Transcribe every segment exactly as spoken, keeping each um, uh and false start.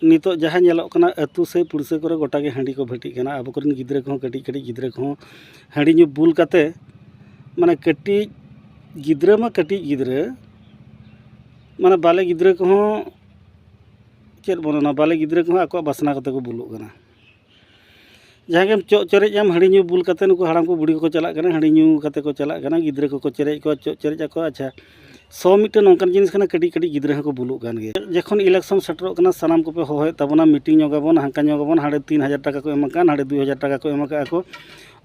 ᱱᱤᱛᱚᱜ ᱡᱟᱦᱟᱸ ᱧᱮᱞᱚᱜ ᱠᱟᱱᱟ, ᱟᱹᱛᱩ ᱥᱮ ᱯᱩᱲᱥᱟᱹ ᱠᱚᱨᱮ ᱜᱚᱴᱟ ᱜᱮ ᱦᱟᱺᱰᱤ ᱠᱚ ᱵᱷᱟᱹᱴᱤᱜ ᱠᱟᱱᱟ᱾ ᱟᱵᱚ ᱠᱚᱨᱮᱱ ᱜᱤᱫᱽᱨᱟᱹ ᱠᱚᱦᱚᱸ, ᱠᱟᱹᱴᱤᱡ ᱠᱟᱹᱴᱤᱡ ᱜᱤᱫᱽᱨᱟᱹ ᱠᱚᱦᱚᱸ ᱦᱟᱺᱰᱤ ᱧᱩ ᱵᱩᱞ ᱠᱟᱛᱮ, ᱢᱟᱱᱮ ᱠᱟᱹᱴᱤᱡ ᱜᱤᱫᱽᱨᱟᱹ ᱢᱟ ᱠᱟᱹᱴᱤᱡ ᱜᱤᱫᱽᱨᱟᱹ, ᱢᱟᱱᱮ ᱵᱟᱞᱮ ᱜᱤᱫᱽᱨᱟᱹ ᱠᱚᱦᱚᱸ, ᱪᱮᱫ ᱵᱚᱱ ᱚᱱᱟ ᱵᱟᱞᱮ ᱜᱤᱫᱽᱨᱟᱹ ᱠᱚᱦᱚᱸ ᱟᱠᱚᱣᱟᱜ ᱵᱟᱥᱱᱟ ᱠᱟᱛᱮ ᱠᱚ ᱵᱩᱞᱩᱜ ᱠᱟᱱᱟ᱾ ᱡᱟᱦᱟᱸ ᱜᱮᱢ ᱪᱚᱜ ᱪᱮᱨᱮᱡ ᱟᱢ, ᱦᱟᱺᱰᱤ ᱧᱩ ᱵᱩᱞ ᱠᱟᱛᱮ ᱱᱩᱠᱩ ᱦᱟᱲᱟᱢ ᱠᱚ ᱵᱩᱲᱦᱤ ᱠᱚᱠᱚ ᱪᱟᱞᱟᱜ ᱠᱟᱱᱟ, ᱦᱟᱺᱰᱤ ᱧᱩ ᱠᱟᱛᱮ ᱠᱚ ᱪᱟᱞᱟᱜ ᱠᱟᱱᱟ, ᱜᱤᱫᱽᱨᱟᱹ ᱠᱚᱠᱚ ᱪᱮᱨᱮᱡ ᱠᱚᱣᱟ, ᱪᱚᱜ ᱪᱮᱨᱮᱡ ᱟᱠᱚ᱾ ᱟᱪᱪᱷᱟ, ᱥᱚ ᱢᱤᱫᱴᱮᱱ ᱱᱚᱝᱠᱟᱱ ᱡᱤᱱᱤᱥ ᱠᱟᱱᱟ, ᱠᱟᱹᱴᱤᱡ ᱠᱟᱹᱴᱤᱡ ᱜᱤᱫᱽᱨᱟᱹ ᱦᱚᱸᱠᱚ ᱵᱩᱞᱩᱜ ᱠᱟᱱ ᱜᱮᱭᱟ᱾ ᱡᱚᱠᱷᱚᱱ election ᱥᱮᱴᱮᱨᱚᱜ ᱠᱟᱱᱟ, ᱥᱟᱱᱟᱢ ᱠᱚᱯᱮ ᱦᱚᱦᱚᱭᱮᱫ ᱛᱟᱵᱚᱱᱟ, meeting ᱧᱚᱜᱟᱵᱚᱱ, ᱦᱟᱱᱠᱟ ᱧᱚᱜᱟᱵᱚᱱ, ᱦᱟᱸᱰᱮ ᱛᱤᱱ ᱦᱟᱡᱟᱨ ᱴᱟᱠᱟ ᱠᱚ ᱮᱢ ᱟᱠᱟᱱ, ᱦᱟᱸᱰᱮ ᱫᱩᱭ ᱦᱟᱡᱟᱨ ᱴᱟᱠᱟ ᱠᱚ ᱮᱢ ᱟᱠᱟᱫᱼᱟ ᱠᱚ,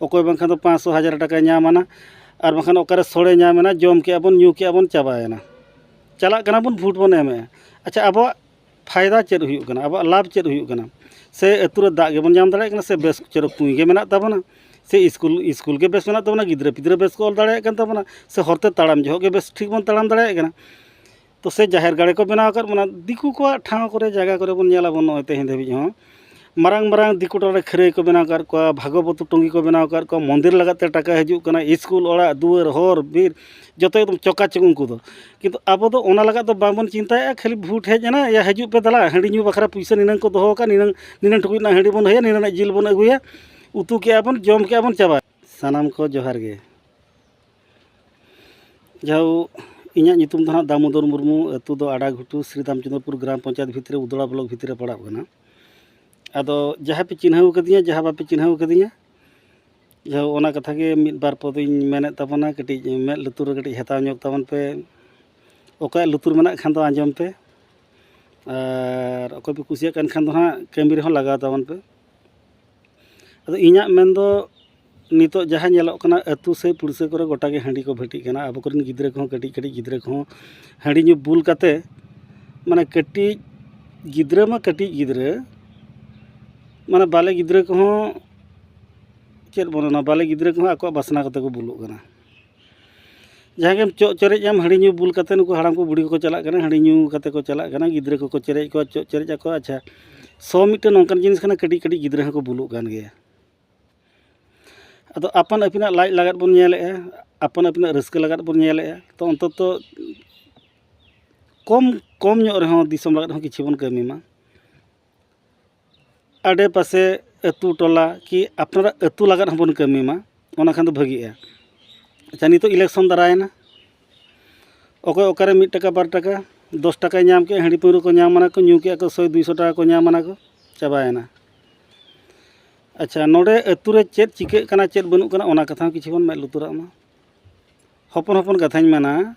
ᱚᱠᱚᱭ ᱵᱟᱝᱠᱷᱟᱱ ᱫᱚ ᱯᱟᱸᱪᱥᱚ, ᱦᱟᱡᱟᱨ ᱴᱟᱠᱟᱭ ᱧᱟᱢ ᱟᱱᱟ, ᱟᱨ ᱵᱟᱝᱠᱷᱟᱱ ᱚᱠᱟᱨᱮ ᱥᱚᱲᱮ ᱧᱟᱢ ᱮᱱᱟ, ᱡᱚᱢ ᱠᱮᱜᱼᱟ ᱵᱚᱱ, ᱧᱩ ᱠᱮᱜᱼᱟ ᱵᱚᱱ, ᱪᱟᱵᱟᱭᱮᱱᱟ᱾ ᱪᱟᱞᱟᱜ ᱠᱟᱱᱟ ᱵᱚᱱ, ᱵᱷᱳᱴ ᱵᱚᱱ ᱮᱢᱮᱜᱼᱟ᱾ ᱟᱪᱪᱷᱟ, ᱟᱵᱚᱣᱟᱜ ᱯᱷᱟᱭᱫᱟ ᱪᱮᱫ ᱦᱩᱭᱩᱜ ᱠᱟᱱᱟ? ᱟᱵᱚᱣᱟᱜ ᱞᱟᱵᱷ ᱪᱮᱫ ᱦᱩᱭᱩᱜ ᱠᱟᱱᱟ? ᱥᱮ ᱟᱹᱛᱩ ᱨᱮ ᱫᱟᱜ ᱜᱮᱵᱚᱱ ᱧᱟᱢ ᱫᱟᱲᱮᱭᱟᱜ ᱠᱟᱱᱟ? ᱥᱮ ᱵᱮᱥ ᱪᱮᱨᱚᱠ ᱠᱩᱧ ᱜᱮ ᱢᱮᱱᱟᱜ ᱛᱟᱵᱚᱱᱟ? ᱥᱮ ᱤᱥᱠᱩᱞ, ᱤᱥᱠᱩᱞ ᱜᱮ ᱵᱮᱥ ᱢᱮᱱᱟᱜ ᱛᱟᱵᱚᱱᱟ? ᱜᱤᱫᱽᱨᱟᱹ ᱯᱤᱫᱽᱨᱟᱹ ᱵᱮᱥ ᱠᱚ ᱚᱞ ᱫᱟᱲᱮᱭᱟᱜ ᱠᱟᱱ ᱛᱟᱵᱚᱱᱟ? ᱥᱮ ᱦᱚᱨᱛᱮ ᱛᱟᱲᱟᱢ ᱡᱚᱦᱚᱜ ᱜᱮ ᱵᱮᱥ ᱴᱷᱤᱠ ᱵᱚᱱ ᱛᱟᱲᱟᱢ ᱫᱟᱲᱮᱭᱟᱜ ᱠᱟᱱᱟ? ᱛᱚ ᱥᱮ ᱡᱟᱦᱮᱨ ᱜᱟᱲ ᱠᱚ ᱵᱮᱱᱟᱣ ᱟᱠᱟᱫ ᱵᱚᱱᱟ, ᱫᱤᱠᱩ ᱠᱚᱣᱟᱜ ᱴᱷᱟᱶ ᱠᱚᱨᱮ, ᱡᱟᱭᱜᱟ ᱠᱚᱨᱮ ᱵᱚᱱ ᱧᱮᱞ ᱟᱵᱚᱱ ᱱᱚᱜᱼᱚᱭ ᱛᱮᱦᱮᱧ ᱫᱷᱟᱹᱵᱤᱡ ᱦᱚᱸ᱾ ᱢᱟᱨᱟᱝ ᱢᱟᱨᱟᱝ ᱫᱤᱠᱩ ᱴᱚᱞᱟ ᱨᱮ ᱠᱷᱟᱹᱨᱟᱹᱭ ᱠᱚ ᱵᱮᱱᱟᱣ ᱟᱠᱟᱫ ᱠᱚᱣᱟ, ᱵᱷᱟᱜᱚᱵᱚᱛ ᱴᱚᱸᱜᱤ ᱠᱚ ᱵᱮᱱᱟᱣ ᱟᱠᱟᱫ ᱠᱚᱣᱟ, ᱢᱚᱱᱫᱤᱨ ᱞᱟᱜᱟᱫ ᱛᱮ ᱴᱟᱠᱟ ᱦᱤᱡᱩᱜ ᱠᱟᱱᱟ, ᱤᱥᱠᱩᱞ, ᱚᱲᱟᱜ ᱫᱩᱣᱟᱹᱨ, ᱦᱚᱨ ᱵᱤᱨ, ᱡᱚᱛᱚ ᱮᱠᱫᱚᱢ ᱪᱚᱠᱟᱪᱚᱠ ᱩᱱᱠᱩ ᱫᱚ᱾ ᱠᱤᱱᱛᱩ ᱟᱵᱚ ᱫᱚ ᱚᱱᱟ ᱞᱟᱜᱟᱫ ᱫᱚ ᱵᱟᱝᱵᱚᱱ ᱪᱤᱱᱛᱟᱹᱭᱮᱫᱼᱟ, ᱠᱷᱟᱹᱞᱤ ᱵᱷᱳᱴ ᱦᱮᱡ ᱮᱱᱟ, ᱭᱟ ᱦᱤᱡᱩᱜ ᱯᱮ ᱫᱟᱞᱟ, ᱦᱟᱺᱰᱤ ᱧᱩ ᱵᱟᱠᱷᱨᱟ ᱯᱩᱭᱥᱟᱹ ᱱᱤᱱᱟᱹᱝ ᱠᱚ ᱫᱚᱦᱚ ᱟᱠᱟᱫ, ᱱᱤᱱᱟᱹᱝ, ᱱᱤᱱᱟᱹᱝ ᱴᱩᱠᱩᱡ ᱨᱮᱱᱟᱜ ᱦᱟᱺᱰᱤ ᱵᱚᱱ ᱫᱚᱦᱚᱭᱟ, ᱱᱤᱱᱟᱹᱝ ᱨᱮᱱᱟᱜ ᱡᱤᱞ ᱵᱚᱱ ᱟᱹᱜᱩᱭᱟ, ᱩᱛᱩ ᱠᱮᱜᱼᱟ ᱵᱚᱱ, ᱡᱚᱢ ᱠᱮᱜᱼᱟ ᱵᱚᱱ, ᱪᱟᱵᱟ᱾ ᱥᱟᱱᱟᱢ ᱠᱚ ᱡᱚᱦᱟᱨ ᱜᱮ᱾ ᱡᱟᱦᱳ, ᱤᱧᱟᱹᱜ ᱧᱩᱛᱩᱢ ᱫᱚ ᱦᱟᱸᱜ ᱫᱟᱢᱳᱫᱚᱨ ᱢᱩᱨᱢᱩ, ᱟᱹᱛᱩ ᱫᱚ ᱟᱲᱟ ᱜᱷᱩᱴᱩ, ᱥᱨᱤ ᱨᱟᱢᱪᱚᱸᱫᱽᱨᱚᱯᱩᱨ ᱜᱨᱟᱢ ᱯᱚᱧᱪᱟᱭᱮᱛ ᱵᱷᱤᱛᱨᱤ ᱨᱮ, ᱩᱫᱽᱲᱟ ᱵᱞᱚᱠ ᱵᱷᱤᱛᱨᱤ ᱨᱮ ᱯᱟᱲᱟᱜ ᱠᱟᱱᱟ᱾ ᱟᱫᱚ ᱡᱟᱦᱟᱸ ᱯᱮ ᱪᱤᱱᱦᱟᱹᱣ ᱠᱟᱫᱤᱧᱟ, ᱡᱟᱦᱟᱸ ᱵᱟᱯᱮ ᱪᱤᱱᱦᱟᱹᱣ ᱠᱟᱫᱤᱧᱟ, ᱡᱟᱦᱳ, ᱚᱱᱟ ᱠᱟᱛᱷᱟ ᱜᱮ ᱢᱤᱫ ᱵᱟᱨ ᱯᱚᱫ ᱤᱧ ᱢᱮᱱᱮᱫ ᱛᱟᱵᱚᱱᱟ, ᱠᱟᱹᱴᱤᱡ ᱢᱮᱫ ᱞᱩᱛᱩᱨ ᱨᱮ ᱠᱟᱹᱴᱤᱡ ᱦᱟᱛᱟᱣ ᱧᱚᱜ ᱛᱟᱵᱚᱱ ᱯᱮ᱾ ᱚᱠᱚᱭᱟᱜ ᱞᱩᱛᱩᱨ ᱢᱮᱱᱟᱜ ᱠᱷᱟᱱ ᱫᱚ ᱟᱸᱡᱚᱢ ᱯᱮ, ᱟᱨ ᱚᱠᱚᱭ ᱯᱮ ᱠᱩᱥᱤᱭᱟᱜ ᱠᱟᱱ ᱠᱷᱟᱱ ᱫᱚ ᱦᱟᱸᱜ ᱠᱟᱹᱢᱤ ᱨᱮᱦᱚᱸ ᱞᱟᱜᱟᱣ ᱛᱟᱵᱚᱱ ᱯᱮ᱾ ᱟᱫᱚ ᱤᱧᱟᱹᱜ ᱢᱮᱱ ᱫᱚ, ᱱᱤᱛᱚᱜ ᱡᱟᱦᱟᱸ ᱧᱮᱞᱚᱜ ᱠᱟᱱᱟ, ᱟᱹᱛᱩ ᱥᱮ ᱯᱩᱲᱥᱟᱹ ᱠᱚᱨᱮ ᱜᱚᱴᱟ ᱜᱮ ᱦᱟᱺᱰᱤ ᱠᱚ ᱵᱷᱟᱹᱴᱤᱜ ᱠᱟᱱᱟ᱾ ᱟᱵᱚ ᱠᱚᱨᱮᱱ ᱜᱤᱫᱽᱨᱟᱹ ᱠᱚᱦᱚᱸ, ᱠᱟᱹᱴᱤᱡ ᱠᱟᱹᱴᱤᱡ ᱜᱤᱫᱽᱨᱟᱹ ᱠᱚᱦᱚᱸ ᱦᱟᱺᱰᱤ ᱧᱩ ᱵᱩᱞ ᱠᱟᱛᱮ, ᱢᱟᱱᱮ ᱠᱟᱹᱴᱤᱡ ᱜᱤᱫᱽᱨᱟᱹ ᱢᱟ ᱠᱟᱹᱴᱤᱡ ᱜᱤᱫᱽᱨᱟᱹ, ᱢᱟᱱᱮ ᱵᱟᱞᱮ ᱜᱤᱫᱽᱨᱟᱹ ᱠᱚᱦᱚᱸ, ᱪᱮᱫ ᱵᱚᱱ ᱚᱱᱟ ᱵᱟᱞᱮ ᱜᱤᱫᱽᱨᱟᱹ ᱠᱚᱦᱚᱸ ᱟᱠᱚᱣᱟᱜ ᱵᱟᱥᱱᱟ ᱠᱟᱛᱮ ᱠᱚ ᱵᱩᱞᱩᱜ ᱠᱟᱱᱟ᱾ ᱡᱟᱦᱟᱸ ᱜᱮᱢ ᱪᱚᱜ ᱪᱮᱨᱮᱡ ᱟᱢ, ᱦᱟᱺᱰᱤ ᱧᱩ ᱵᱩᱞ ᱠᱟᱛᱮ ᱱᱩᱠᱩ ᱦᱟᱲᱟᱢ ᱠᱚ ᱵᱩᱲᱦᱤ ᱠᱚᱠᱚ ᱪᱟᱞᱟᱜ ᱠᱟᱱᱟ, ᱦᱟᱺᱰᱤ ᱧᱩ ᱠᱟᱛᱮ ᱠᱚ ᱪᱟᱞᱟᱜ ᱠᱟᱱᱟ, ᱜᱤᱫᱽᱨᱟᱹ ᱠᱚᱠᱚ ᱪᱮᱨᱮᱡ ᱠᱚᱣᱟ, ᱪᱚᱜ ᱪᱮᱨᱮᱡ ᱟᱠᱚ᱾ ᱟᱪᱪᱷᱟ, ᱥᱚ ᱢᱤᱫᱴᱮᱱ ᱱᱚᱝᱠᱟᱱ ᱡᱤᱱᱤᱥ ᱠᱟᱱᱟ, ᱠᱟᱹᱴᱤᱡ ᱠᱟᱹᱴᱤᱡ ᱜᱤᱫᱽᱨᱟᱹ ᱦᱚᱸᱠᱚ ᱵᱩᱞᱩᱜ ᱠᱟᱱ ᱜᱮᱭᱟ᱾ ᱟᱫᱚ ᱟᱯᱟᱱ ᱟᱹᱯᱤᱱᱟᱜ ᱞᱟᱡ ᱞᱟᱜᱟᱫ ᱵᱚᱱ ᱧᱮᱞᱮᱜᱼᱟ, ᱟᱯᱟᱱ ᱟᱹᱯᱤᱱᱟᱜ ᱨᱟᱹᱥᱠᱟᱹ ᱞᱟᱜᱟᱫ ᱵᱚᱱ ᱧᱮᱞᱮᱜᱼᱟ᱾ ᱛᱚ ᱚᱱᱛᱚᱛᱚ ᱠᱚᱢ, ᱠᱚᱢ ᱧᱚᱜ ᱨᱮᱦᱚᱸ ᱫᱤᱥᱚᱢ ᱞᱟᱜᱟᱫ ᱦᱚᱸ ᱠᱤᱪᱷᱩ ᱵᱚᱱ ᱠᱟᱹᱢᱤ ᱢᱟ᱾ ᱟᱰᱮ ᱯᱟᱥᱮ ᱟᱹᱛᱩ ᱴᱚᱞᱟ ᱠᱤ ᱟᱯᱱᱟᱨᱟᱜ ᱟᱹᱛᱩ ᱞᱟᱜᱟᱫ ᱦᱚᱸᱵᱚᱱ ᱠᱟᱹᱢᱤ ᱢᱟ, ᱚᱱᱟ ᱠᱷᱟᱱ ᱫᱚ ᱵᱷᱟᱹᱜᱤᱜᱼᱟ᱾ ᱟᱪᱪᱷᱟ, ᱱᱤᱛᱚᱜ election ᱫᱟᱨᱟᱭᱮᱱᱟ, ᱚᱠᱚᱭ ᱚᱠᱟᱨᱮ ᱢᱤᱫ ᱴᱟᱠᱟ ᱵᱟᱨ ᱴᱟᱠᱟ ᱫᱚᱥ ᱴᱟᱠᱟᱭ ᱧᱟᱢ ᱠᱮᱫᱼᱟ, ᱦᱟᱺᱰᱤ ᱯᱟᱹᱣᱨᱟᱹ ᱠᱚ ᱧᱟᱢ ᱟᱱᱟ ᱠᱚ, ᱧᱩ ᱠᱮᱫᱼᱟ ᱠᱚ, ᱥᱚᱭ ᱫᱩᱭᱥᱚ ᱴᱟᱠᱟ ᱠᱚ ᱧᱟᱢ ᱟᱱᱟ ᱠᱚ, ᱪᱟᱵᱟᱭᱮᱱᱟ᱾ ᱟᱪᱪᱷᱟ, ᱱᱚᱰᱮ ᱟᱹᱛᱩ ᱨᱮ ᱪᱮᱫ ᱪᱤᱠᱟᱹᱜ ᱠᱟᱱᱟ, ᱪᱮᱫ ᱵᱟᱹᱱᱩᱜ ᱠᱟᱱᱟ, ᱚᱱᱟ ᱠᱟᱛᱷᱟ ᱦᱚᱸ ᱠᱤᱪᱷᱩ ᱵᱚᱱ ᱢᱮᱫ ᱞᱩᱛᱩᱨᱟᱜ ᱢᱟ᱾ ᱦᱚᱯᱚᱱ ᱦᱚᱯᱚᱱ ᱠᱟᱛᱷᱟᱧ ᱢᱮᱱᱟ,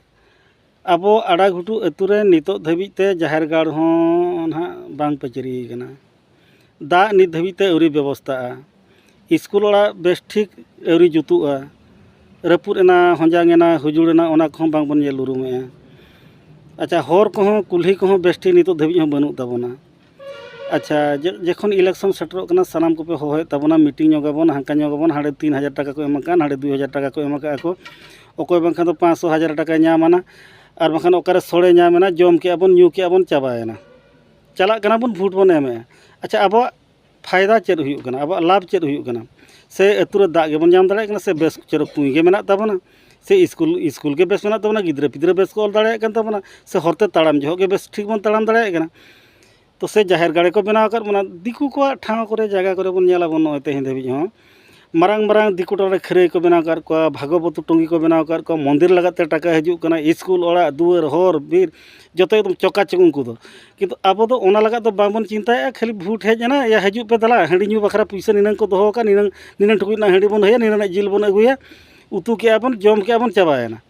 ᱟᱵᱚ ᱟᱲᱟ ᱜᱷᱩᱴᱩ ᱟᱹᱛᱩ ᱨᱮ ᱱᱤᱛᱚᱜ ᱫᱷᱟᱹᱵᱤᱡ ᱛᱮ ᱡᱟᱦᱮᱨ ᱜᱟᱲ ᱦᱚᱸ ᱱᱟᱦᱟᱜ ᱵᱟᱝ ᱯᱟᱹᱪᱨᱤ ᱟᱠᱟᱱᱟ᱾ ᱫᱟᱜ ᱱᱤᱛ ᱫᱷᱟᱹᱵᱤᱡ ᱛᱮ ᱟᱹᱣᱨᱤ ᱵᱮᱵᱚᱥᱛᱷᱟᱜᱼᱟ᱾ ᱤᱥᱠᱩᱞ ᱚᱲᱟᱜ ᱵᱮᱥ ᱴᱷᱤᱠ ᱟᱹᱣᱨᱤ ᱡᱩᱛᱩᱜᱼᱟ᱾ ᱨᱟᱹᱯᱩᱫ ᱮᱱᱟ, ᱦᱚᱸᱡᱟᱝ ᱮᱱᱟ, ᱦᱩᱡᱩᱲ ᱮᱱᱟ, ᱚᱱᱟ ᱠᱚᱦᱚᱸ ᱵᱟᱝᱵᱚᱱ ᱧᱮᱞ ᱩᱨᱩᱢᱮᱜᱼᱟ᱾ ᱟᱪᱪᱷᱟ, ᱦᱚᱨ ᱠᱚᱦᱚᱸ, ᱠᱩᱞᱦᱤ ᱠᱚᱦᱚᱸ ᱵᱮᱥ ᱴᱷᱤᱠ ᱱᱤᱛᱚᱜ ᱫᱷᱟᱹᱵᱤᱡ ᱦᱚᱸ ᱵᱟᱹᱱᱩᱜ ᱛᱟᱵᱚᱱᱟ᱾ ᱟᱪᱪᱷᱟ, ᱡᱮ-, ᱡᱚᱠᱷᱚᱱ election ᱥᱮᱴᱮᱨᱚᱜ ᱠᱟᱱᱟ, ᱥᱟᱱᱟᱢ ᱠᱚᱯᱮ ᱦᱚᱦᱚᱭᱮᱫ ᱛᱟᱵᱚᱱᱟ, meeting ᱧᱚᱜᱟᱵᱚᱱ, ᱦᱟᱱᱠᱟ ᱧᱚᱜᱟᱵᱚᱱ, ᱦᱟᱸᱰᱮ ᱛᱤᱱ ᱦᱟᱡᱟᱨ ᱴᱟᱠᱟ ᱠᱚ ᱮᱢ ᱟᱠᱟᱱ, ᱦᱟᱸᱰᱮ ᱫᱩᱭ ᱦᱟᱡᱟᱨ ᱴᱟᱠᱟ ᱠᱚ ᱮᱢ ᱟᱠᱟᱫᱼᱟ ᱠᱚ, ᱚᱠᱚᱭ ᱵᱟᱝᱠᱷᱟᱱ ᱫᱚ ᱯᱟᱸᱪᱥᱚ, ᱦᱟᱡᱟᱨ ᱴᱟᱠᱟᱭ ᱧᱟᱢ ᱟᱱᱟ, ᱟᱨ ᱵᱟᱝᱠᱷᱟᱱ ᱚᱠᱟᱨᱮ ᱥᱚᱲᱮ ᱧᱟᱢ ᱮᱱᱟ, ᱡᱚᱢ ᱠᱮᱜᱼᱟ ᱵᱚᱱ, ᱧᱩ ᱠᱮᱜᱼᱟ ᱵᱚᱱ, ᱪᱟᱵᱟᱭᱮᱱᱟ᱾ ᱪᱟᱞᱟᱜ ᱠᱟᱱᱟ ᱵᱚᱱ, vote ᱵᱚᱱ ᱮᱢᱮᱜᱼᱟ᱾ ᱟᱪᱪᱷᱟ, ᱟᱵᱚᱣᱟᱜ ᱯᱷᱟᱭᱫᱟ ᱪᱮᱫ ᱦᱩᱭᱩᱜ ᱠᱟᱱᱟ? ᱟᱵᱚᱣᱟᱜ ᱞᱟᱵᱷ ᱪᱮᱫ ᱦᱩᱭᱩᱜ ᱠᱟᱱᱟ? ᱥᱮ ᱟᱹᱛᱩ ᱨᱮ ᱫᱟᱜ ᱜᱮᱵᱚᱱ ᱧᱟᱢ ᱫᱟᱲᱮᱭᱟᱜ ᱠᱟᱱᱟ? ᱥᱮ ᱵᱮᱥ ᱪᱮᱦᱨᱟ ᱠᱩᱧ ᱜᱮ ᱢᱮᱱᱟᱜ ᱛᱟᱵᱚᱱᱟ? ᱥᱮ ᱤᱥᱠᱩᱞ, ᱤᱥᱠᱩᱞ ᱜᱮ ᱵᱮᱥ ᱢᱮᱱᱟᱜ ᱛᱟᱵᱚᱱᱟ? ᱜᱤᱫᱽᱨᱟᱹ ᱯᱤᱫᱽᱨᱟᱹ ᱵᱮᱥ ᱠᱚ ᱚᱞ ᱫᱟᱲᱮᱭᱟᱜ ᱠᱟᱱ ᱛᱟᱵᱚᱱᱟ? ᱥᱮ ᱦᱚᱨᱛᱮ ᱛᱟᱲᱟᱢ ᱡᱚᱦᱚᱜ ᱜᱮ ᱵᱮᱥ ᱴᱷᱤᱠ ᱵᱚᱱ ᱛᱟᱲᱟᱢ ᱫᱟᱲᱮᱭᱟᱜ ᱠᱟᱱᱟ? ᱛᱚ ᱥᱮ ᱡᱟᱦᱮᱨ ᱜᱟᱲ ᱠᱚ ᱵᱮᱱᱟᱣ ᱟᱠᱟᱫ ᱵᱚᱱᱟ, ᱫᱤᱠᱩ ᱠᱚᱣᱟᱜ ᱴᱷᱟᱶ ᱠᱚᱨᱮ, ᱡᱟᱭᱜᱟ ᱠᱚᱨᱮ ᱵᱚᱱ ᱧᱮᱞᱟᱵᱚᱱ, ᱱᱚᱜᱼᱚᱭ ᱛᱮᱦᱮᱧ ᱫᱷᱟᱹᱵᱤᱡ ᱦᱚᱸ ᱢᱟᱨᱟᱝ ᱢᱟᱨᱟᱝ ᱫᱤᱠᱩ ᱴᱚᱞᱟ ᱨᱮ ᱠᱷᱟᱹᱨᱟᱹᱭ ᱠᱚ ᱵᱮᱱᱟᱣ ᱟᱠᱟᱫ ᱠᱚᱣᱟ, ᱵᱷᱟᱜᱚᱵᱚᱛ ᱴᱚᱸᱜᱤ ᱠᱚ ᱵᱮᱱᱟᱣ ᱟᱠᱟᱫ ᱠᱚᱣᱟ, ᱢᱚᱱᱫᱤᱨ ᱞᱟᱜᱟᱫ ᱛᱮ ᱴᱟᱠᱟ ᱦᱤᱡᱩᱜ ᱠᱟᱱᱟ, ᱤᱥᱠᱩᱞ, ᱚᱲᱟᱜ ᱫᱩᱣᱟᱹᱨ, ᱦᱚᱨ ᱵᱤᱨ, ᱡᱚᱛᱚ ᱮᱠᱫᱚᱢ ᱪᱚᱠᱟᱪᱚᱠ ᱩᱱᱠᱩ ᱫᱚ᱾ ᱠᱤᱱᱛᱩ ᱟᱵᱚ ᱫᱚ ᱚᱱᱟ ᱞᱟᱜᱟᱫ ᱫᱚ ᱵᱟᱝᱵᱚᱱ ᱪᱤᱱᱛᱟᱹᱭᱮᱫᱼᱟ, ᱠᱷᱟᱹᱞᱤ vote ᱦᱮᱡ ᱮᱱᱟ, ᱭᱟ ᱦᱤᱡᱩᱜ ᱯᱮ ᱫᱮᱞᱟ, ᱦᱟᱺᱰᱤ ᱧᱩ ᱵᱟᱠᱷᱨᱟ ᱯᱩᱭᱥᱟᱹ ᱱᱤᱱᱟᱹᱝ ᱠᱚ ᱫᱚᱦᱚ ᱟᱠᱟᱫ, ᱱᱤᱱᱟᱹᱝ, ᱱᱤᱱᱟᱹᱝ ᱴᱩᱠᱩᱡ ᱨᱮᱱᱟᱜ ᱦᱟᱺᱰᱤ ᱵᱚᱱ ᱫᱚᱦᱚᱭᱟ, ᱱᱤᱱᱟᱹᱝ ᱨᱮᱱᱟᱜ ᱡᱤᱞ ᱵᱚᱱ ᱟᱹᱜᱩᱭᱟ, ᱩᱛᱩ ᱠᱮᱜᱼᱟ ᱵᱚᱱ, ᱡᱚᱢ ᱠᱮᱜᱼᱟ ᱵᱚᱱ, ᱪᱟᱵᱟᱭᱮᱱᱟ᱾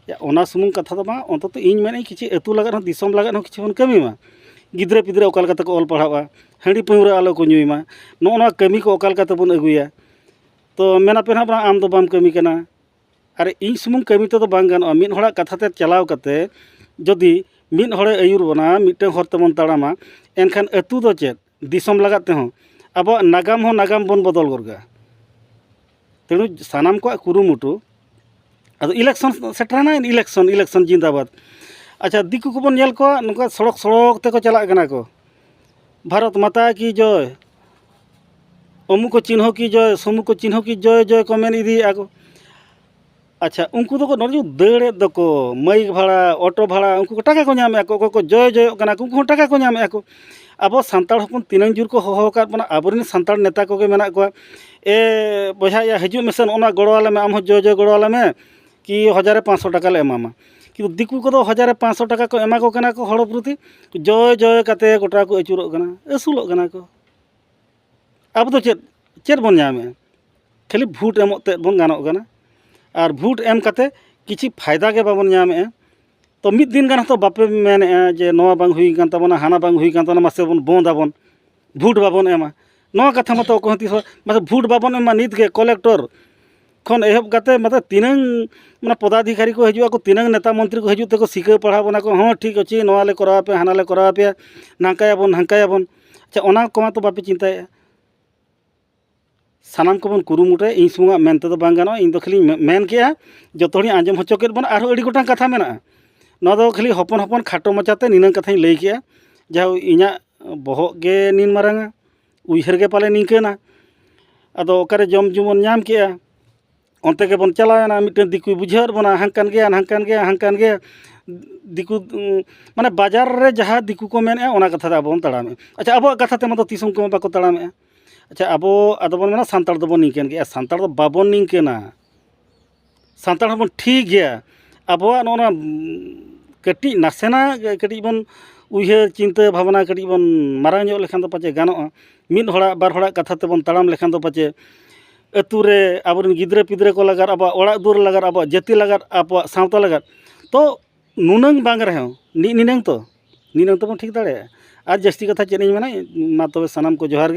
ᱭᱟ, ᱚᱱᱟ ᱥᱩᱢᱩᱝ ᱠᱟᱛᱷᱟ ᱫᱚ ᱵᱟᱝ, ᱚᱱᱛᱚᱛᱚ ᱤᱧ ᱢᱮᱱᱮᱫ ᱠᱤᱪᱷᱩ ᱟᱹᱛᱩ ᱞᱟᱜᱟᱫ ᱦᱚᱸ, ᱫᱤᱥᱚᱢ ᱞᱟᱜᱟᱫ ᱦᱚᱸ ᱠᱤᱪᱷᱩ ᱵᱚᱱ ᱠᱟᱹᱢᱤ ᱢᱟ᱾ ᱜᱤᱫᱽᱨᱟᱹ ᱯᱤᱫᱽᱨᱟᱹ ᱚᱠᱟ ᱞᱮᱠᱟ ᱛᱮᱠᱚ ᱚᱞ ᱯᱟᱲᱦᱟᱜᱼᱟ, ᱦᱟᱺᱰᱤ ᱯᱟᱹᱣᱨᱟᱹ ᱟᱞᱚ ᱠᱚ ᱧᱩᱭ ᱢᱟ, ᱱᱚᱜᱼᱚ ᱱᱚᱣᱟ ᱠᱟᱹᱢᱤ ᱠᱚ ᱚᱠᱟ ᱞᱮᱠᱟ ᱛᱮᱵᱚᱱ ᱟᱹᱜᱩᱭᱟ᱾ ᱛᱚ ᱢᱮᱱᱟᱯᱮ ᱱᱟᱦᱟᱜ, ᱵᱟᱝ, ᱟᱢ ᱫᱚ ᱵᱟᱢ ᱠᱟᱹᱢᱤ ᱠᱟᱱᱟ᱾ ᱟᱨ ᱤᱧ ᱥᱩᱢᱩᱝ ᱠᱟᱹᱢᱤ ᱛᱮᱫᱚ ᱵᱟᱝ ᱜᱟᱱᱚᱜᱼᱟ᱾ ᱢᱤᱫ ᱦᱚᱲᱟᱜ ᱠᱟᱛᱷᱟ ᱛᱮ ᱪᱟᱞᱟᱣ ᱠᱟᱛᱮ ᱡᱩᱫᱤ ᱢᱤᱫ ᱦᱚᱲᱮ ᱟᱹᱭᱩᱨ ᱵᱚᱱᱟ, ᱢᱤᱫᱴᱟᱝ ᱦᱚᱨ ᱛᱮᱵᱚᱱ ᱛᱟᱲᱟᱢᱟ, ᱮᱱᱠᱷᱟᱱ ᱟᱹᱛᱩ ᱫᱚ ᱪᱮᱫ, ᱫᱤᱥᱚᱢ ᱞᱟᱜᱟᱫ ᱛᱮᱦᱚᱸ ᱟᱵᱚᱣᱟᱜ ᱱᱟᱜᱟᱢ ᱦᱚᱸ ᱱᱟᱜᱟᱢ ᱵᱚᱱ ᱵᱚᱫᱚᱞ ᱜᱚᱫ ᱠᱟᱜᱼᱟ᱾ ᱛᱮᱬᱩ ᱥᱟᱱᱟᱢ ᱠᱚᱣᱟᱜ ᱠᱩᱨᱩᱢᱩᱴᱩ᱾ ᱟᱫᱚ election ᱥᱮᱴᱮᱨᱮᱱᱟ, election, election ᱡᱤᱱᱫᱟᱵᱟᱫ᱾ ᱟᱪᱪᱷᱟ, ᱫᱤᱠᱩ ᱠᱚᱵᱚᱱ ᱧᱮᱞ ᱠᱚᱣᱟ, ᱱᱚᱝᱠᱟ ᱥᱚᱲᱚᱠ ᱥᱚᱲᱚᱠ ᱛᱮᱠᱚ ᱪᱟᱞᱟᱜ ᱠᱟᱱᱟ ᱠᱚ, "ᱵᱷᱟᱨᱚᱛ ᱢᱟᱛᱟ ᱠᱤ ᱡᱚᱭ", "ᱚᱢᱩᱠ ᱠᱚ ᱪᱤᱱᱦᱚ ᱠᱤ ᱡᱚᱭ", "ᱥᱚᱢᱩᱠ ᱠᱚ ᱪᱤᱱᱦᱚ ᱠᱤ ᱡᱚᱭ", ᱡᱚᱭ ᱠᱚ ᱢᱮᱱ ᱤᱫᱤᱭᱮᱫᱼᱟ ᱠᱚ᱾ ᱟᱪᱪᱷᱟ, ᱩᱱᱠᱩ ᱫᱚᱠᱚ ᱱᱚᱰᱮ ᱫᱟᱹᱲᱮᱫ ᱫᱚᱠᱚ, ᱢᱟᱹᱭᱤᱠ ᱵᱷᱟᱲᱟ, ᱚᱴᱳ ᱵᱷᱟᱲᱟ, ᱩᱱᱠᱩ ᱠᱚ ᱴᱟᱠᱟ ᱠᱚ ᱧᱟᱢᱮᱫᱼᱟ ᱠᱚ, ᱚᱠᱚᱭ ᱠᱚ ᱡᱚᱭ ᱡᱚᱭᱚᱜ ᱠᱟᱱᱟ ᱠᱚ, ᱩᱱᱠᱩ ᱦᱚᱸ ᱴᱟᱠᱟ ᱠᱚ ᱧᱟᱢᱮᱫᱼᱟ ᱠᱚ᱾ ᱟᱵᱚ ᱥᱟᱱᱛᱟᱲ ᱦᱚᱯᱚᱱ ᱛᱤᱱᱟᱹᱝ ᱡᱳᱨ ᱠᱚ ᱦᱚᱦᱚ ᱟᱠᱟᱫ ᱵᱚᱱᱟ, ᱟᱵᱚᱨᱮᱱ ᱥᱟᱱᱛᱟᱲ ᱱᱮᱛᱟ ᱠᱚᱜᱮ ᱢᱮᱱᱟᱜ ᱠᱚᱣᱟ, "ᱮ ᱵᱚᱭᱦᱟ ᱭᱟ, ᱦᱤᱡᱩᱜ ᱢᱮᱥᱮ, ᱱᱚᱜᱼᱚ ᱱᱚᱣᱟ ᱜᱚᱲᱚ ᱟᱞᱮ ᱢᱮ, ᱟᱢ ᱦᱚᱸ ᱡᱚᱭ ᱡᱚᱭ ᱜᱚᱲᱚ ᱟᱞᱮ ᱢᱮ, ᱠᱤ ᱦᱟᱡᱟᱨᱮ ᱯᱟᱸᱪᱥᱚ ᱴᱟᱠᱟ ᱞᱮ ᱮᱢᱟᱢᱟ᱾" ᱠᱤᱱᱛᱩ ᱫᱤᱠᱩ ᱠᱚᱫᱚ ᱦᱟᱡᱟᱨᱮ ᱯᱟᱸᱪᱥᱚ ᱴᱟᱠᱟ ᱠᱚ ᱮᱢᱟ ᱠᱚ ᱠᱟᱱᱟ ᱠᱚ ᱦᱚᱲ ᱯᱨᱚᱛᱤ, ᱡᱚᱭ ᱡᱚᱭ ᱠᱟᱛᱮ ᱜᱚᱴᱟ ᱠᱚ ᱟᱹᱪᱩᱨᱚᱜ ᱠᱟᱱᱟ, ᱟᱹᱥᱩᱞᱚᱜ ᱠᱟᱱᱟ ᱠᱚ᱾ ᱟᱵᱚ ᱫᱚ ᱪᱮᱫ, ᱪᱮᱫ ᱵᱚᱱ ᱧᱟᱢᱮᱫᱼᱟ? ᱠᱷᱟᱹᱞᱤ ᱵᱷᱳᱴ ᱮᱢᱚᱜ ᱛᱮᱫ ᱵᱚᱱ ᱜᱟᱱᱚᱜ ᱠᱟᱱᱟ᱾ ᱟᱨ ᱵᱷᱳᱴ ᱮᱢ ᱠᱟᱛᱮ ᱠᱤᱪᱷᱤ ᱯᱷᱟᱭᱫᱟ ᱜᱮ ᱵᱟᱵᱚᱱ ᱧᱟᱢᱮᱫᱼᱟ᱾ ᱛᱚ, ᱢᱤᱫ ᱫᱤᱱ ᱜᱟᱱ ᱦᱚᱸᱛᱚ ᱵᱟᱯᱮ ᱢᱮᱱᱮᱫᱼᱟ ᱡᱮ ᱱᱚᱣᱟ ᱵᱟᱝ ᱦᱩᱭ ᱠᱟᱱ ᱛᱟᱵᱚᱱᱟ, ᱦᱟᱱᱟ ᱵᱟᱝ ᱦᱩᱭ ᱠᱟᱱ ᱛᱟᱵᱚᱱᱟ, ᱢᱟᱥᱮ ᱵᱚᱱ ᱵᱚᱱᱫ ᱟᱵᱚᱱ, ᱵᱷᱳᱴ ᱵᱟᱵᱚᱱ ᱮᱢᱟ᱾ ᱱᱚᱣᱟ ᱠᱟᱛᱷᱟ ᱢᱟᱛᱚ ᱚᱠᱚᱭ ᱦᱚᱸ ᱛᱤᱥ ᱦᱚᱸ, ᱢᱟᱥᱮ ᱵᱷᱳᱴ ᱵᱟᱵᱚᱱ ᱮᱢᱟ, ᱱᱤᱛ ᱜᱮ ᱠᱚᱞᱮᱠᱴᱚᱨ ᱠᱷᱚᱱ ᱮᱦᱚᱵ ᱠᱟᱛᱮ ᱢᱟᱛᱚ ᱛᱤᱱᱟᱹᱝ ᱢᱟᱱᱮ ᱯᱚᱫᱟᱫᱷᱤᱠᱟᱨᱤ ᱠᱚ ᱦᱤᱡᱩᱜ ᱟᱠᱚ, ᱛᱤᱱᱟᱹᱝ ᱱᱮᱛᱟ ᱢᱚᱱᱛᱨᱤ ᱠᱚ ᱦᱤᱡᱩᱜ ᱛᱮᱠᱚ ᱥᱤᱠᱷᱟᱹᱣ ᱯᱟᱲᱦᱟᱣ ᱵᱚᱱᱟ ᱠᱚ, "ᱦᱚᱸ, ᱴᱷᱤᱠ ᱟᱪᱷᱮ, ᱱᱚᱣᱟ ᱞᱮ ᱠᱚᱨᱟᱣ ᱟᱯᱮᱭᱟ, ᱦᱟᱱᱟ ᱞᱮ ᱠᱚᱨᱟᱣ ᱟᱯᱮᱭᱟ, ᱱᱟᱝᱠᱟᱭᱟᱵᱚᱱ, ᱦᱟᱝᱠᱟᱭᱟᱵᱚᱱ᱾" ᱟᱪᱪᱷᱟ, ᱚᱱᱟ ᱠᱚᱢᱟ ᱛᱚ ᱵᱟᱯᱮ ᱪᱤᱱᱛᱟᱹᱭᱮᱫᱼᱟ᱾ ᱥᱟᱱᱟᱢ ᱠᱚᱵᱚᱱ ᱠᱩᱨᱩᱢᱩᱴᱩᱭᱟ, ᱤᱧ ᱥᱩᱢᱩᱝᱟᱜ ᱢᱮᱱ ᱛᱮᱫᱚ ᱵᱟᱝ ᱜᱟᱱᱚᱜᱼᱟ᱾ ᱤᱧ ᱫᱚ ᱠᱷᱟᱹᱞᱤᱧ ᱢᱮ-, ᱢᱮᱱ ᱠᱮᱜᱼᱟ, ᱡᱚᱛᱚ ᱦᱚᱲᱤᱧ ᱟᱸᱡᱚᱢ ᱦᱚᱪᱚ ᱠᱮᱫ ᱵᱚᱱᱟ, ᱟᱨᱦᱚᱸ ᱟᱹᱰᱤ ᱜᱚᱴᱟᱝ ᱠᱟᱛᱷᱟ ᱢᱮᱱᱟᱜᱼᱟ᱾ ᱱᱚᱣᱟ ᱫᱚ ᱠᱷᱟᱹᱞᱤ ᱦᱚᱯᱚᱱ ᱦᱚᱯᱚᱱ ᱠᱷᱟᱴᱚ ᱢᱟᱪᱷᱟᱛᱮ ᱱᱤᱱᱟᱹᱝ ᱠᱟᱛᱷᱟᱧ ᱞᱟᱹᱭ ᱠᱮᱜᱼᱟ, ᱡᱟᱦᱳᱠ, ᱤᱧᱟᱹᱜ ᱵᱚᱦᱚᱜ ᱜᱮ ᱱᱤᱱ ᱢᱟᱨᱟᱝᱟ, ᱩᱭᱦᱟᱹᱨ ᱜᱮ ᱯᱟᱞᱮ ᱱᱤᱝᱠᱟᱹᱱᱟ᱾ ᱟᱫᱚ ᱚᱠᱟᱨᱮ ᱡᱚᱢ ᱧᱩ ᱵᱚᱱ ᱧᱟᱢ ᱠᱮᱜᱼᱟ, ᱚᱱᱛᱮ ᱜᱮᱵᱚᱱ ᱪᱟᱞᱟᱣᱮᱱᱟ, ᱢᱤᱫᱴᱮᱱ ᱫᱤᱠᱩᱭ ᱵᱩᱡᱷᱟᱹᱣᱮᱫ ᱵᱚᱱᱟ, ᱦᱟᱱᱠᱟᱱ ᱜᱮᱭᱟ, ᱦᱟᱱᱠᱟᱱ ᱜᱮᱭᱟ, ᱦᱟᱱᱠᱟᱱ ᱜᱮᱭᱟ᱾ ᱫᱤᱠᱩ, ᱩᱸ, ᱢᱟᱱᱮ ᱵᱟᱡᱟᱨ ᱨᱮ ᱡᱟᱦᱟᱸ ᱫᱤᱠᱩ ᱠᱚ ᱢᱮᱱᱮᱫᱼᱟ, ᱚᱱᱟ ᱠᱟᱛᱷᱟ ᱛᱮ ᱟᱵᱚ ᱵᱚᱱ ᱛᱟᱲᱟᱢᱮᱫᱼᱟ᱾ ᱟᱪᱪᱷᱟ, ᱟᱵᱚᱣᱟᱜ ᱠᱟᱛᱷᱟ ᱛᱮᱢᱟ ᱫᱚ ᱛᱤᱥ ᱩᱱᱠᱩ ᱢᱟ ᱵᱟᱠᱚ ᱛᱟᱲᱟᱢᱮᱫᱼᱟ᱾ ᱟᱪᱪᱷᱟ, ᱟᱵᱚ ᱟᱫᱚ ᱵᱚᱱ ᱢᱮᱱᱟ, "ᱥᱟᱱᱛᱟᱲ ᱫᱚ ᱵᱟᱵᱚᱱ ᱱᱤᱝᱠᱟᱹᱱᱟ, ᱥᱟᱱᱛᱟᱲ ᱦᱚᱸᱵᱚᱱ ᱴᱷᱤᱠ ᱜᱮᱭᱟ, ᱟᱵᱚᱣᱟᱜ ᱱᱚᱜᱼᱚ ᱱᱚᱣᱟ, ᱩᱸ, ᱠᱟᱹᱴᱤᱡ ᱱᱟᱥᱮᱱᱟᱜ ᱠᱟᱹᱴᱤᱡ ᱵᱚᱱ ᱩᱭᱦᱟᱹᱨ ᱪᱤᱱᱛᱟᱹ ᱵᱷᱟᱵᱽᱱᱟ ᱠᱟᱹᱴᱤᱡ ᱵᱚᱱ ᱢᱟᱨᱟᱝ ᱧᱚᱜ ᱞᱮᱠᱷᱟᱱ ᱫᱚ ᱯᱟᱪᱮ ᱜᱟᱱᱚᱜᱼᱟ᱾ ᱢᱤᱫ ᱦᱚᱲᱟᱜ ᱵᱟᱨ ᱦᱚᱲᱟᱜ ᱠᱟᱛᱷᱟ ᱛᱮᱵᱚᱱ ᱛᱟᱲᱟᱢ ᱞᱮᱠᱷᱟᱱ ᱫᱚ ᱯᱟᱪᱮ ᱟᱹᱛᱩ ᱨᱮ ᱟᱵᱚᱨᱮᱱ ᱜᱤᱫᱽᱨᱟᱹ ᱯᱤᱫᱽᱨᱟᱹ ᱠᱚ ᱞᱟᱜᱟᱫ, ᱟᱵᱚᱣᱟᱜ ᱚᱲᱟᱜ ᱫᱩᱣᱟᱹᱨ ᱞᱟᱜᱟᱫ, ᱟᱵᱚᱣᱟᱜ ᱡᱟᱹᱛᱤ ᱞᱟᱜᱟᱫ, ᱟᱵᱚᱣᱟᱜ ᱥᱟᱶᱛᱟ ᱞᱟᱜᱟᱫ ᱛᱚ ᱱᱩᱱᱟᱹᱝ ᱵᱟᱝ ᱨᱮᱦᱚᱸ, ᱱᱤ-, ᱱᱤᱱᱟᱹᱝ ᱛᱚ, ᱱᱤᱱᱟᱹᱝ ᱛᱚᱵᱚᱱ ᱴᱷᱤᱠ ᱫᱟᱲᱮᱭᱟᱜᱼᱟ᱾ ᱟᱨ ᱡᱟᱹᱥᱛᱤ ᱠᱟᱛᱷᱟ ᱪᱮᱫ ᱤᱧ ᱢᱮᱱᱟ, ᱢᱟ ᱛᱚᱵᱮ ᱥᱟᱱᱟᱢ ᱠᱚ ᱡᱚᱦᱟᱨ ᱜᱮ᱾